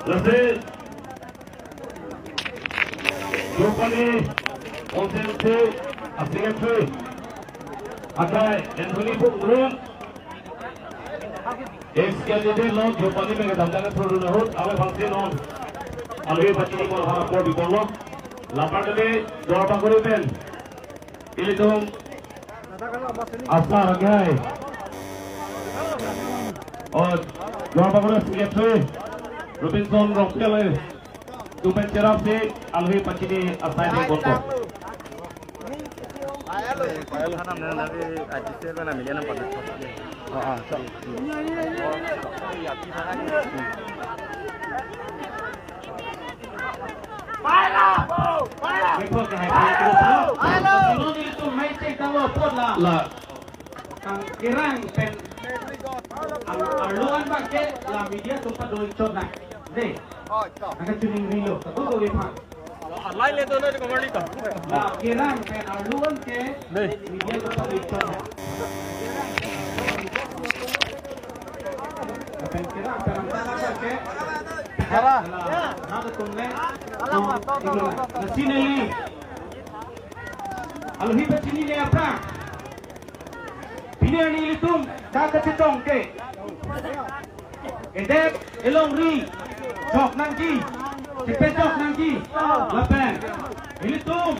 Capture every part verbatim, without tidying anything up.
Lasi Jopani constituency a-secretary akai Anthony Phungrung, ex-candidate lo, Jopani pen kedamtang ke produk ahut, ave bangsi non alangli pachinimon aphan apor bipon lo. Lapar kali Duar Bagori pen ilitum asar agai, o, Duar Bagori secretary Robinson Rongpiaktun pen cherapsi alangli pachini asai ding ponpo. La. Kang kerang pen ar-, arlo an bang ke la media atum pado chot nang. Dei. Nangkachiningrilo. Kadokave aphan. Alai le do na ko mari ta. La kerang pen arlo an ke media atum pado chot nang. Pen kerang pen arlo an bang ke. Hara. La, na do tum le. Lasi neli alangli pachinine aphrang, pini arni ilitum dak kachetong ke, edep elongri jok nangji, chepejok nangji, lapen ilitum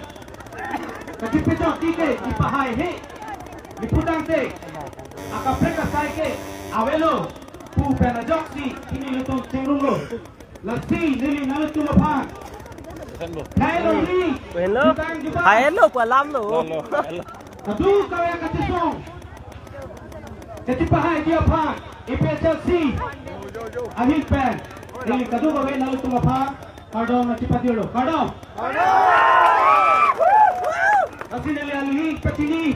kachepejokji ke ipahai he, iputangte akaprek asai ke avelo pu pen ajoksi pini ilitum chingrumlo. Lasi neli nanglitum aphan, hai lo ri, hello, jutang jutang, hai lo, palam lo. Kadokave kachesong, kachepahaiji aphan, A P H L C ahin pen neli kadokave nanglitum aphan kardom nangchepatirlo. Kardom. Lasi neli alangli pachini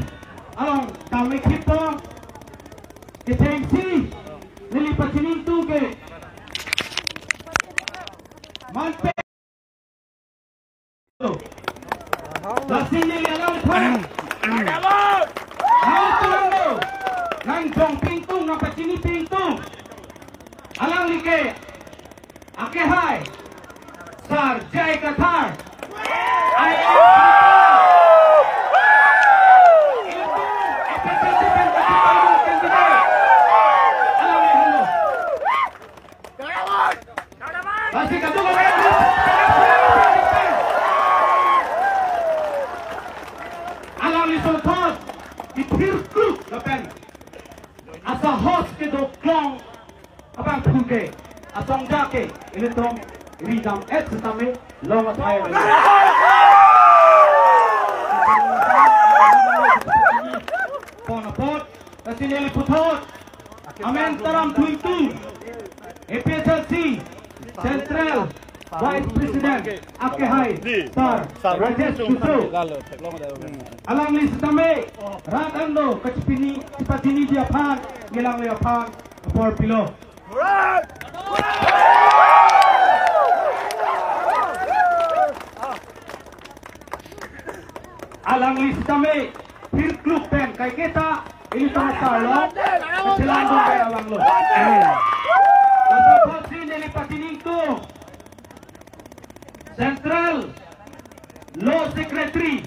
along tame khitpo, kechengsi neli pachini ingtung ke manpe. Lasi neli alangphan nangtulanglo, nangjongpi ingtung, nangpachiningpi ingtung. Alangli ke akehai Sar J I Kathar, I A S, alangli henlo. Lasi kadokave alangli asonthot kethirkluk lapen asahos kedoklong abangphu ke asong ja ke ilitum ridam-et setame long athai pon apot, lasi neli puthot amen taram thu ingtung, A P H L C Central Vice President akehai Sar Rajesh Tisso. Alangli setame rat angno kachepini, chepachiniji aphan, neli alangli aphan apor pilo. Alangli setame phirkluk pen kaiketa ilitum asar lo, kachelang dun pen alanglo. Laso apotsi neli pachiningtung Central Law Secretary,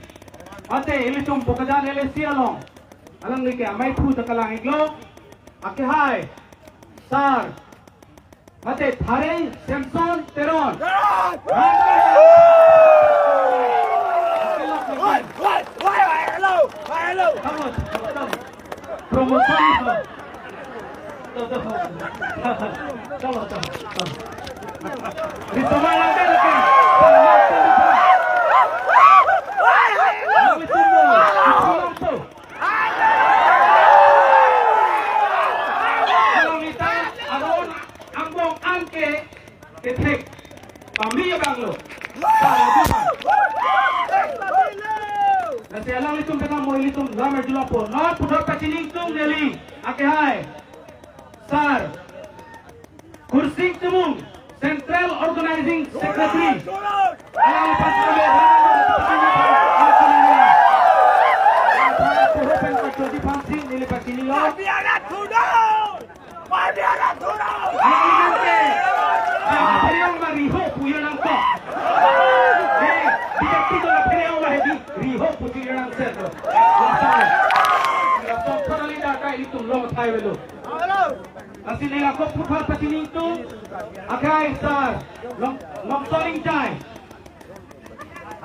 mate ilitum Bokajan L A C along, alangli ke amei phu ta kalang-iklo, akehai Sar mate Thareng Samson Teron. Promotion ito. Ito, ito. Ito, ito, ito. Ito, ito, ito. Ito, ito, ito. Along ita aron angbong an ke kethek pame abang lo. Lasi alanglitum penang mo ilitum lamar julapon. Non puthot pachiningtung neli akehai Sar Kursing Timung, Central Organizing Secretary. Alangli pachinilo. Alangli pachinilo. Alangli nangke, ah, Lasi neli ako puthot pachini ingtung, akhai sar, Long, Longso Lingchai.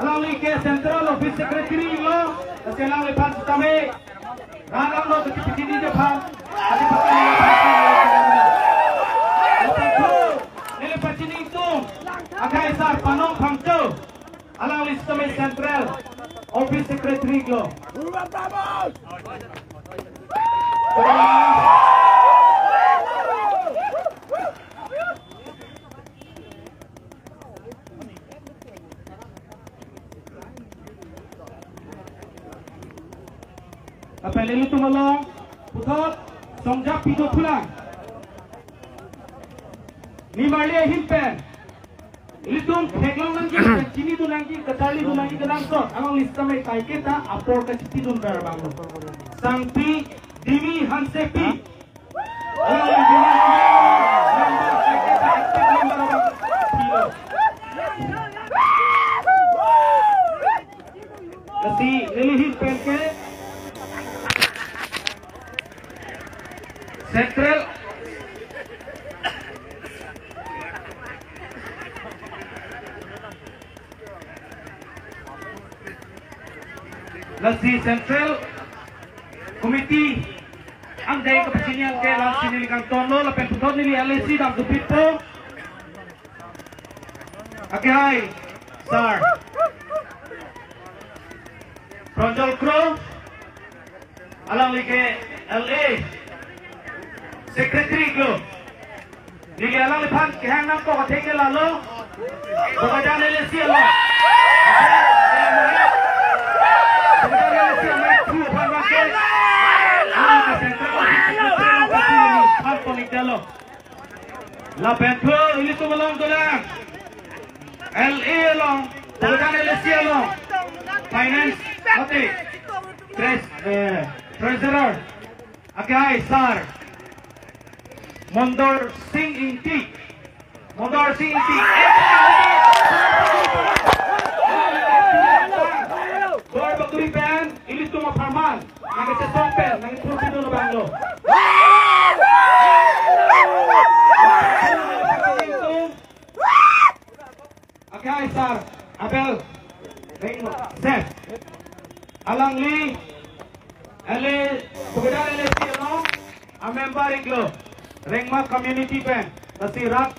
Alangli ke Central Office Secretary lo, lasi alangliphan sitame rat angno kachepachini aphan, adi pachini aphan. Neli pachini ingtung, akhai sar Panong Phangcho. Alangli sitame Central Office Secretary lo. Lapen ilitum along puthot songjap pido thulang. Nimarli ahin pen ilitum theklong nangji, chinidun nangji, kacharlidun nangji kenangsot alangli sitame kaiketa apor kachitidun ber abang lo. Sangpi Dimi Hansepi. Alangli Dimi Hansepi kaiketa active member abang pilo. Lasi neli ahin pen ke Central. Lasi Central Committee angdeng kapachini abang ke lasi neli kangtonlo, lapen puthot neli L A C dam dupitpo. Akhai sar Pranjal Kro, alangli ke L A Secretary lo. Neli alangliphan kehang nangkok athe ke lalo, Bokajan L A C along. Bokajan L A C along thu aphan abang ke, ah, Central Office Secretary along pasi neli phan ponik dalo. Lapen thu ilitum along dolang, L A along, Bokajan L A C along, Finance, ate, Tres-, eh, Treasurer, akhai sar Mondor Sing Ingti, Mondor Sing Ingti. Bor bakuri pen ilitum apharman nangkachesong pen nangkethur pidun abang lo. Akhai sar Abel Rengma, Seth. Alangli L A, Bokajan L A C along amember iklo, Rengma community pen, lasi rat